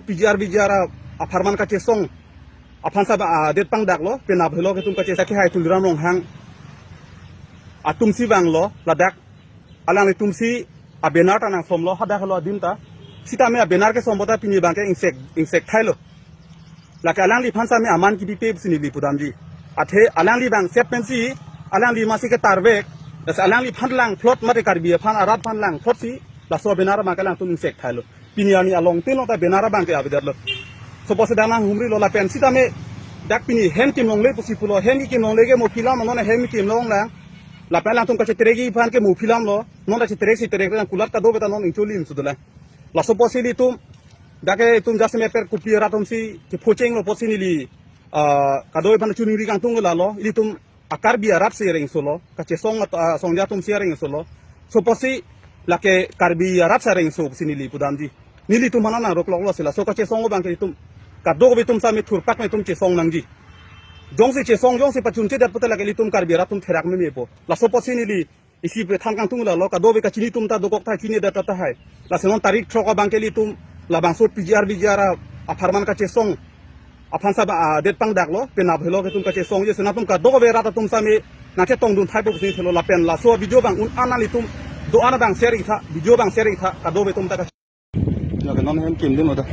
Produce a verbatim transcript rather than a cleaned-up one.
P G R V G R a, apharman kachesong aphan sa ba, ah, det pangdaklo, penap helo ke itum kachesong ke hai Tuliram Ronghang atumsi vanglo, ladak alanglitumsi a-banner ta nangthomlo, hadak helo adim ta. Sitame a-banner kesompo ta pini abangke ingsek, ingsek thailo. Lake alangliphan same aman kipipe pusi neli pudamji. Athe alangli bang sep pensi, alangli masi ketarvek, lasi alangliphan langplot mate Karbi aphan arat aphan langplotsi, laso a-banner abangke alangtum ingsek thailo. Pini arni along tin long ta a-banner abangke avedetlo. Sopo se dak nanghumrilo lapen sitame dak pini hem kim longle pusi pulo, hem kim longle ke mo film non hem kim longlang. Lapen alangtum kacheterek aphan ke mo film lo, non ta cheterek si terek lang kulat kadokave ta non ingcholim sudolang. Laso apotsi ilitum, dak ke itum jasemet per kopi arat atumsi kephochenglo apotsi neli, ah, kadokave aphan chuningri kangtung lalo, ilitum a-Karbi arat si areng solo, kachesong at-, ah, songja atumsi areng solo. Sopo si lake Karbi arat si areng so pusi neli pudamji. Nelitum aphan nangrokloklo si laso kachesong abangke itum kadokave itum same thurpak me itum chesong nangji. Jongsi chesong, jongsi pachunchedet pote lake ilitum Karbi arat atum therak memepo. Laso apotsi neli isi pethan kangtung lalo, kadokave kachini atum ta dokok tahai, chinidet tahai. Lasi non tarik throk abangke ilitum labangso P G R V G R a, apharman kachesong aphan sa ba, ah, det pangdaklo, penap helo ke itum kachesongji, si nangtum kadokave rat atum same nangchetongdun thaipo pusi thelo lapen laso video abang un-an nanglitum do-an abang share itha, video abang share itha, kadokave atum ta ka- Ya, ke non hem kim din lo ta.